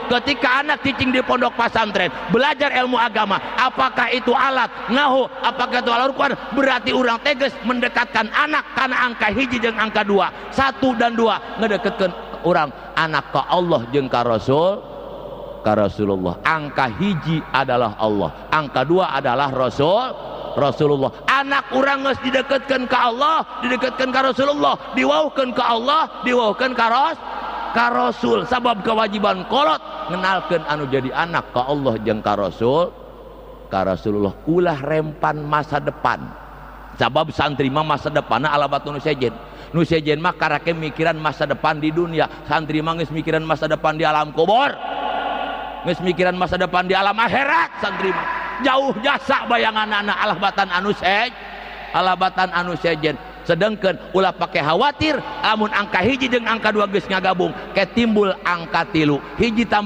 Ketika anak cicing di pondok pesantren belajar ilmu agama, apakah itu alat ngahu, apakah itu alat Quran, berarti urang teh geus mendekatkan anak karena angka 1 jeung angka 2, 1 dan 2, ngedeketkan urang anak ke Allah jeung ka Rasul, ka Rasulullah. Angka 1 adalah Allah, angka 2 adalah Rasulullah. Anak urang geus dideketkan ke Allah, dideketkan ke Rasulullah, diwauhkeun ke Allah, diwauhkeun ka Rasul. Sabab kewajiban kolot ngenalkeun anu jadi anak ke Allah jeung ka Rasul, ka Rasulullah. Ulah rempan masa depan, sabab santri mah masa depanna alabat nu sejen. Nu sejen mah karake mikiran masa depan di dunia, santri mah geus mikiran masa depan di alam kubur, geus mikiran masa depan di alam akhirat. Santri mah jauh jasa bayangan anak alabatan anu sejen. Sedangkan ulah pakai khawatir, lamun angka 1 jeung angka 2 geus ngagabung, ke timbul angka 3 hiji tambah